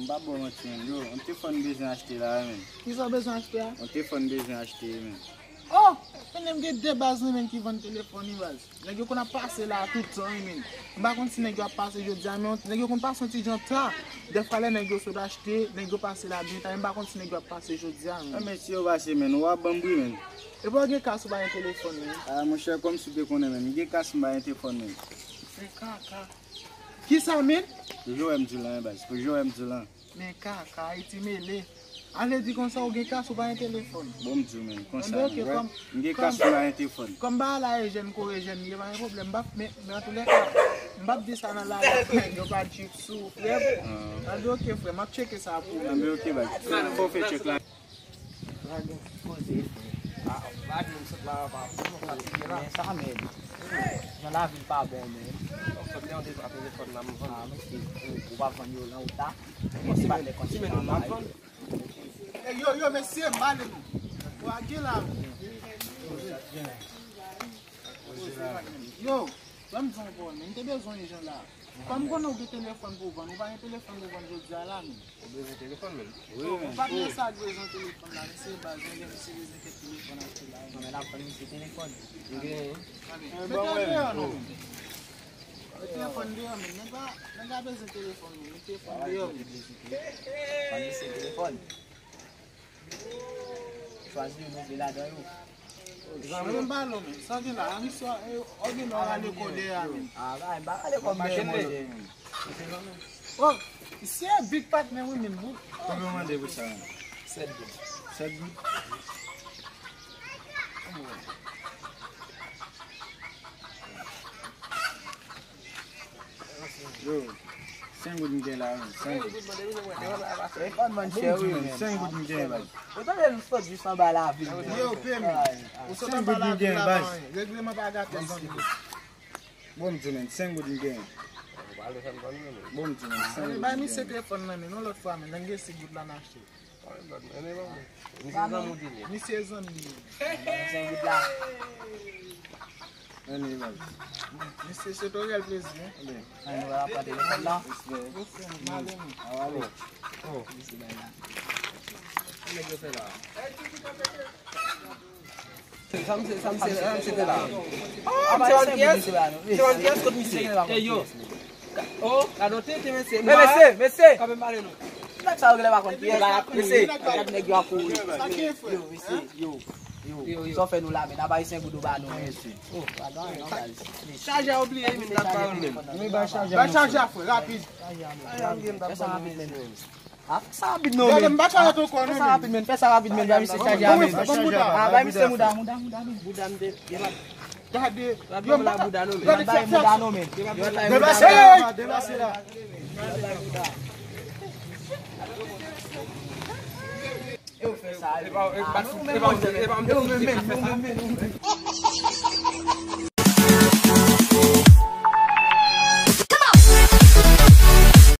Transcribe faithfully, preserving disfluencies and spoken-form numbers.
Pa ba w manti, menn. Yo, yon telefòn m bezwen achte la, menn. Kisa w bezwen achte a? Yon telefòn m bezwen achte, menn. Oh! Menn, m gen de baz, menn, ki vann telefòn, wi, baz. Nèg yo konn ap pase la tout tan, wi, menn. M pa konn si nèg yo ap pase jodi a, men nèg yo konn pase yon ti jan ta. Dèfwa lè nèg yo sot achte, nèg yo pase la byen ta, men m pa konn si nèg yo ap pase jodi a, menn. Ah, men si yo pase, menn, ou ap ban m bri, menn. Epi w gen kas ou pa gen telefòn, menn. Ah, monchè, kòmsi w te konnen, menn. M gen kas m pa gen telefòn, menn. Men kaka. Kisa, menn? Toujou wè m di w lan, baz. Toujou wè m di w lan. Men kaka, Ayiti mele. Ale di konsa ou gen kas ou pa gen telefòn. Bon, m di w, menn, konsa, menn, wè, m gen kas m pa gen telefòn. Kòm bagay la e jèn kore jèn li ye, pa gen pwoblèm. M p ap, men, men antoulèka, m p ap di sa nan lari, nèg yo pa trip sou ou, frè m. Anben, oke, frè, m ap tcheke sa pou ou. Anben, oke, baz. Fò w fè tchèk la. Koze, frè. Ah, pa di m sot la, pa, pa fatige la. Men sa mèd. Jan lavi l pa bon, men. Sot la, yon de twa telefòn la, m vann. Ah, mesye, ou, ou pa vann yo lan ou ta. Bon, se pa lè konn se pa mal. Ey, yo, yo, mesye, m ale nou. Ou a gen la. Yo, ban m di w yon pawòl, men m te bezwen yon jan la. Kòm m konnen w gen telefòn pou w vann, ou pa gen telefòn pou w vann jodi a la, men. Ou bezwen telefòn, menn? Wi, menn. Ou pa gen sa k bezwen telefòn la, men se baz, mwen gen, misye bezwen kèk telefòn achte la, men. Non, men n ap vann misye telefòn. M genyen. Mete l deyò, non, men. Mete telefòn deyò, men. Nèg la, nèg la bezwen telefòn, men. Mete telefòn deyò, men. Vann misye telefòn. Chwazi youn ou vle ladan yo. Zanmi m, balon, men. Sa gen la, a misye, e, ou gen lò rale kò dèyè a, men. Ah, bay, m pa rale kò m dèyè, monchè. Oh, se big patnè, wi, men, bout. Konbyen w mande pou sa, men? Sèt goud. Sèt goud? Yo, senk goud m gen la, wi, senk goud. Telefòn mwen chè, wi, men. Senk goud m gen, baz. Ou tande nou sot jis anba lavil, men. Yo, pè m. Ou sot anba lavil la, pa anyen. Regleman pa gate, zanmi. Bon, m di, men, senk goud m gen. Bon, m di, men, senk goud m gen. Bay misye telefòn nan, men, yon lòt fwa, men, lè m gen sis goud la, m achte. Misye zanmi w di li. Misye zanmi li. Senk goud la. Ann, baz. Misye, se to rèl plezi, hein. Ann, nou va pran telefòn la. Respè. Respè, nou pale, nou. A, ale. Oh. Misye bay la. Sa nèg yo fè la? Sa misye, sa misye, sa misye fè la? Oh, se yon pyès? Se yon pyès kot misye? Ey, yo. Oh, gade yon tenten, mesye. Men, mesye, mesye. Kanpe m pale nou. Nèg sa yo genlè pa konn kiyès. Mesye, gad nèg yo ap kouri. Yo, mesye, yo, yo. Yo, yo. Sa w fè nou la, men n ap bay senk goud ou ba nou, mesye. Oh, pa gen anyen non, baz. Chaje a oubliye, men n ap ba nou, men. Bay chaje a, frè, rapid. Chaje a, men. Fè sa rapid, men. Ah, fè sa rapid non, men. Gade, m pa chaje ankò non, men. Fè sa rapid, men. Fè sa rapid, men. Bay misye chaje a, men. Bon, bon, bouda. Ah, bay misye mouda, mouda, mouda, men. Bouda m te, Gade. Yo, m pa ka gade fè sa. Deplase la, deplase la. Yo, fè sa. E pa, e pa, e pa, e pa, yo, men, men, men, men, men.